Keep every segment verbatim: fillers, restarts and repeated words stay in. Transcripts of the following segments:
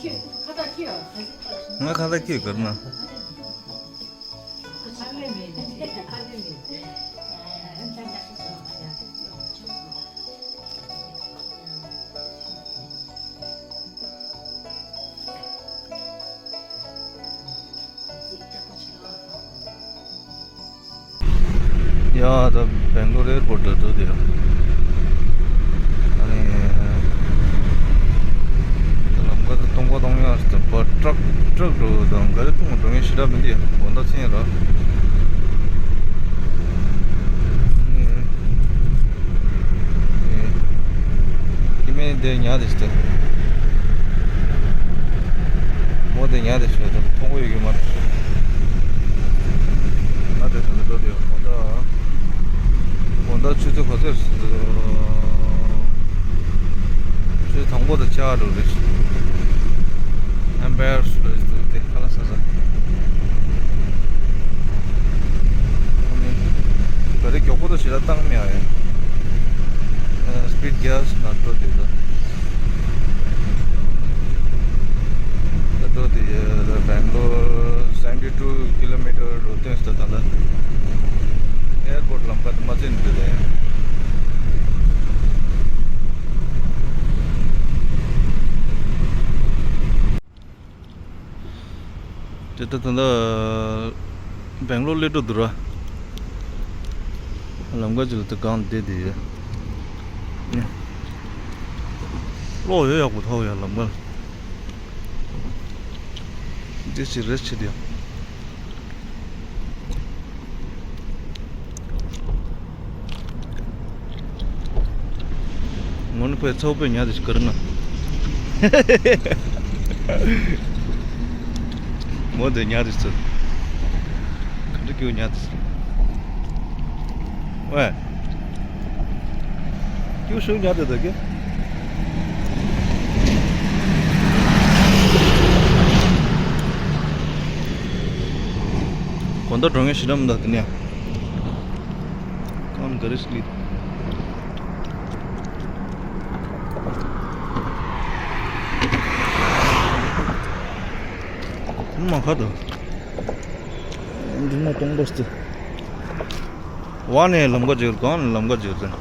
ང་ཁ་ལག་ཁྱེར་གར་ན། ཡ་ད་སྦེང་ལོར་ཨེར་པོར་ཊ་ལ་འགྲོ་དེ་ཡ། ཨ་ནི་ད་ལམ་ཁ་ད་སྟོང་པ་སྟོང་ཡ་ཞིག་དང་པ་ཊྲག་ཊྲག་འགྲོ་དང་ག་རེ་ཐུག་འགྲོ་མཁན་ཞེ་དྲག་མི་འདུག་ཡ། དགོང་དག་མཚན་ར། སྐྱེ་དམན་དེ་ཉལ་དེ་ཞིག་དང་། མོ་དེ་ཉལ་དེ་ཞིག་དང་མཐོང་གི་ཡོད་ཀྱི་མ་རེད། ང་དེ་ཚོ་ནི་འགྲོ་དེ་ཡོད་དགོང་དག་དགོང་དག་ཆུ་ཚོད་ག་ཚོད་རེད། ཆུ་ཚོད་དང་པོ་དང་ཆ་འགྲོ་རེད། ཨེམ་པ་ཡར་སུ་རེད་དེ་ཁ་ལག་ཟ་ས། ག་རེ་མགྱོགས་པོ་དང་ཞེ་དྲག་བཏང་མེད་ཨ་ཡ། སྤིཌ་རྒྱག་ན་འགྲོ་དེ་ད། ད་འགྲོ་དེ་ཡ་ད་སྦེང་ལོར་seventy two kilometer རུ་ཐོན་སོང་ད་ད། ཨེར་པོར་ཊ་ལམ་ཁ་དེ་མ་ཚད་འདི་རེད། དེ་ལྟ་ད་ལྟ་སྦེང་ལོར་སླེབས་འགྲོ་འདུག་ར། ལམ་ཁ་ཅིག་ལ་དེ་གང་བསྡད་དེ་ཡོད། ནི། གློག་ཡོད་ཡག་པོ་ཐོག་ཡ་ལམ་ཁ་ལ། འདི་ཅིག་རེ་ཆེ་དེ་ཡ། ངོ་ནི་པའི་ཚོགས་པའི་ཉལ་དེ་ཞིག་གར་ན། མོ་དེ་ཉལ་དེ་ཚོ། ག་འདྲ་ཀྱོ་ཉལ་དེ་ཚོ། ཝེ། ཀྱོ་ཤུགས་ཉལ་དེ་དག་གི། གོ་ད་འགྲོ་ངེས་ཤི་རམ་ད་དེ་ནས། ཀམ་ག་རེ་སི་ལི། མ་ཁ་དོ། འདི་མ་གཏོང་པ་སྟེ། ཝ་ནས་ལམ་ཁ་འཇིར་གང་ནས་ལམ་ཁ་འཇིར་ཟིན།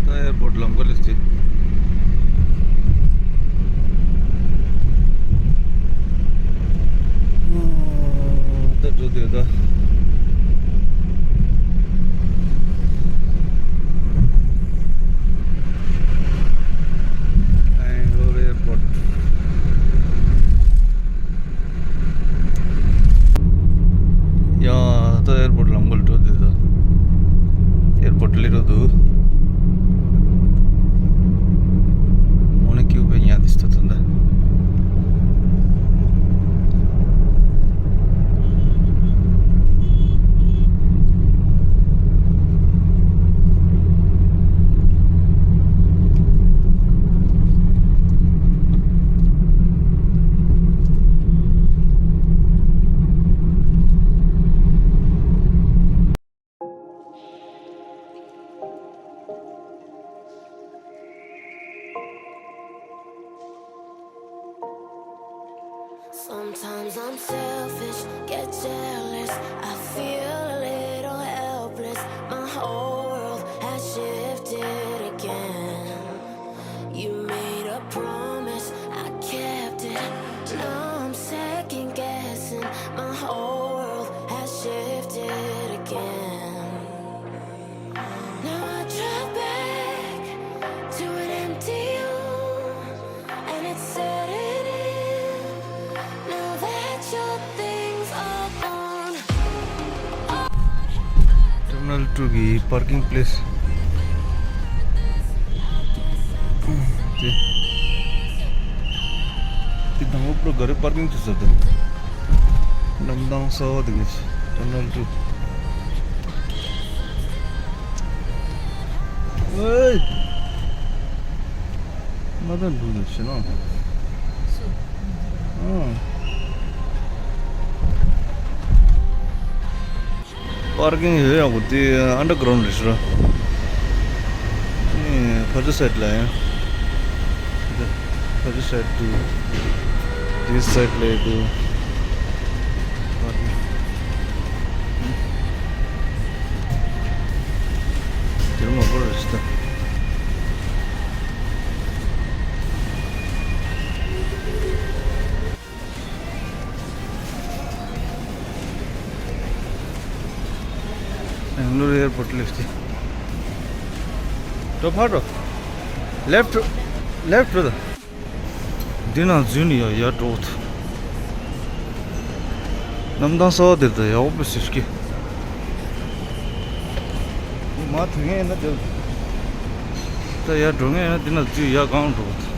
ད་ཨེར་པོར་ཊ་ལམ་ཁ་ལས་ཏེ། ད་འགྲོ་དེ་ད། སྦེང་ལོར་ཨེར་པོར་ཊ། ཡ། ད་ཨེར་པོར་ཊ་ལམ་ཁ་ལ་འགྲོ་དུས་ད། ཨེར་པོར་ཊ་ལ་འགྲོ་འདུག་འོ་ན་ཀྱུ་པེ་ཉལ་དུས་ད་ད་ད། Sometimes I'm selfish, get jealous. I feel a little helpless. My whole world has shifted again. You made a promise, I kept it. Now I'm second guessing. My whole world has shifted again. Now I drive back to an empty room, and it's setting in. Now that your things are gone. Terminal two གི་parking place དེ། དེ་དང་པོ་པུ་ར་ག་རེ་parking བྱེད་ས་དེ། གནམ་ཐང་གསར་པ་དེ་གི་terminal two། ཨེ། མ་ད་འདུག་ནས་ཕྱི་ནང་། ཨང་། པར་ཀིང་ཡོད་ཡག་པོ་དེ་underground རེད་ཤག་ཕར་ཚུར་སའིཌ་ལ་ཡང་། ཕར་ཚུར་སའིཌ་འདུག This side ལ་འདུག་དེར་མ་པོ་རེད་ཤི་ད། Bangalore airport left. འགྲོ་ཕར་འགྲོ། Left, left འགྲོ་ད། འདི་ན་འཛུལ་ནས་ཡར་ཡར་འགྲོ་ཐུབ། གནམ་ཐང་གསར་པ་དེར་ད་ཡག་པོ་ཟེར་གི། མར་ཐོན་མཁན་ཡིན་ན་དེ། ད་ཡར་འགྲོ་མཁན་ཡིན་ན་འདི་ན་འཛུལ་ཡར་གང་འགྲོ་ཐུབ།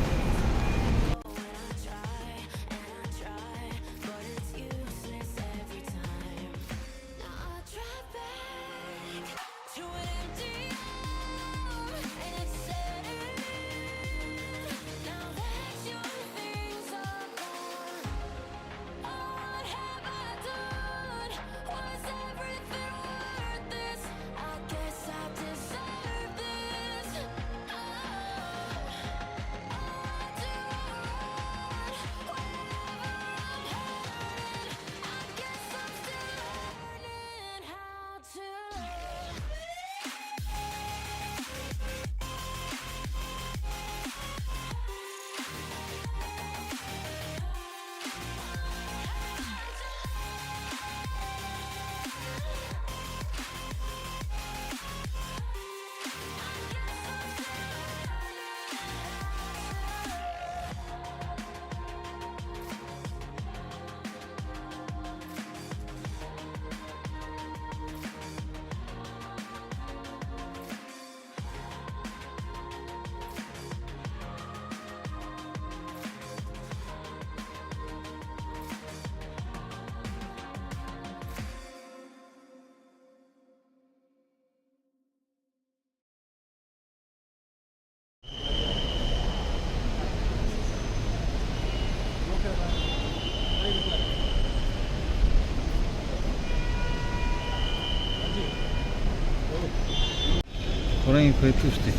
ཁོ་རང་ཡིན་ཁོའི་ཐུགས་ཏེ།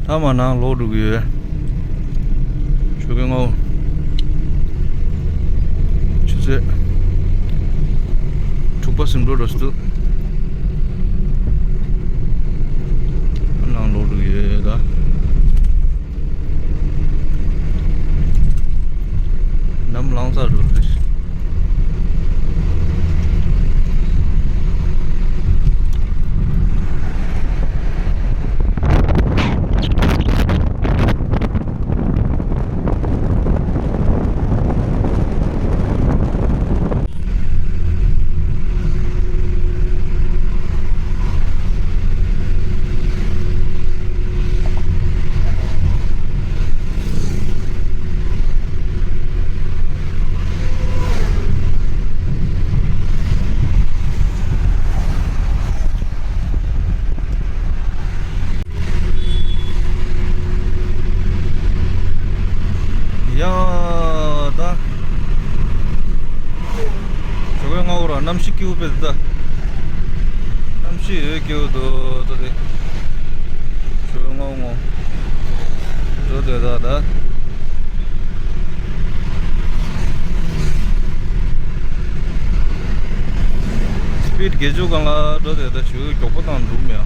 ཐ་མ་ནང་ལོག་འགྲོ་གི་ཡོད། ཞོགས་ཀས་སྔ་པོ། ཆུ་ཚོད་དྲུག་པ་ཟིན་འགྲོ་འགྲོ་སུ་འདུག་ནང་ལོག་འགྲོ་གི་ཡོད་ད། ནམ་ལངས་ཚར་འགྲོ་རེད། ཡ་ད། ཞོགས་པའི་སྔ་པོ་ར་གནམ་གཤིས་སྐྱིད་པོ་དཔེ་ད། གནམ་གཤིས་ཡོད་སྐྱིད་པོ་འདུག་ད་དེ། ཞོགས་པའི་སྔ་པོ་སྔ་པོ། འགྲོ་དེ་ད་ད། སི་པིཌ་བརྒྱད་ཅུ་སྒང་ལ་འགྲོ་དེ་ད་ཞོགས་མགྱོགས་པོ་བཏང་འདུག་མེད།